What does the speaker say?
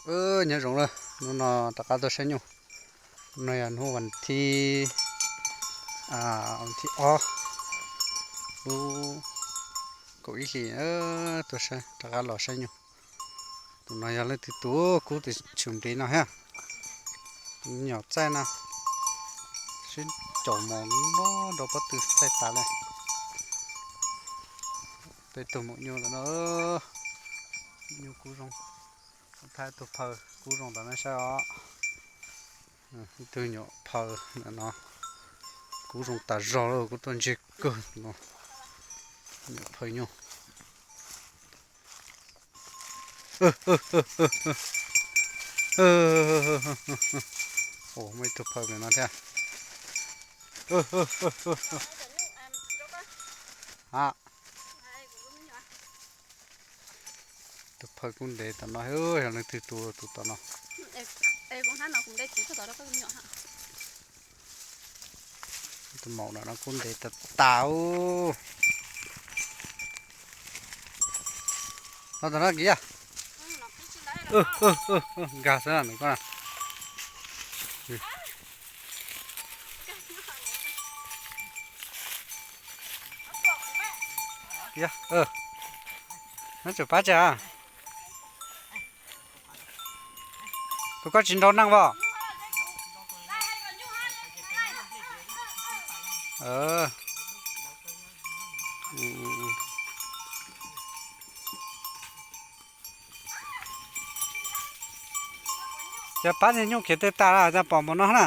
Nyob zoo lawm, hnub no rov qab tuaj saib nyuj. Hnub no yog hnub vas thib, vas thib ob, lub kaum ib hlis, tuaj saib, rov qab los saib nyuj. Tus no yog leej twg tus kub tus tshum ntev no thiab. Nyuam txaij no, sib caum mus nrov nrov pob tw txaij tas li. Peb tug maum nyuj lawm no, nyuj kub zoo. Thaij tus phaw kub zoo tom nej saib os. Ib tug nyuam phaw ntawm no kub zoo tas zog lawm, kuv tuaj ntseg kawg no. Nyuam phaw nyuj. Muaj ib tug phaw ntawm no thiab. Tus phaw kub ntev tom no, yog leej twg tus, tus tom no. Tus maum no no kub ntev tas tas. Los tom no kiv. Nkag xwb na koj. Nyob tseem pab tsev. Tus koj tsis nrau neeg as? Ces pab niag nyuj khiav twg tas, cas pom npaum no na.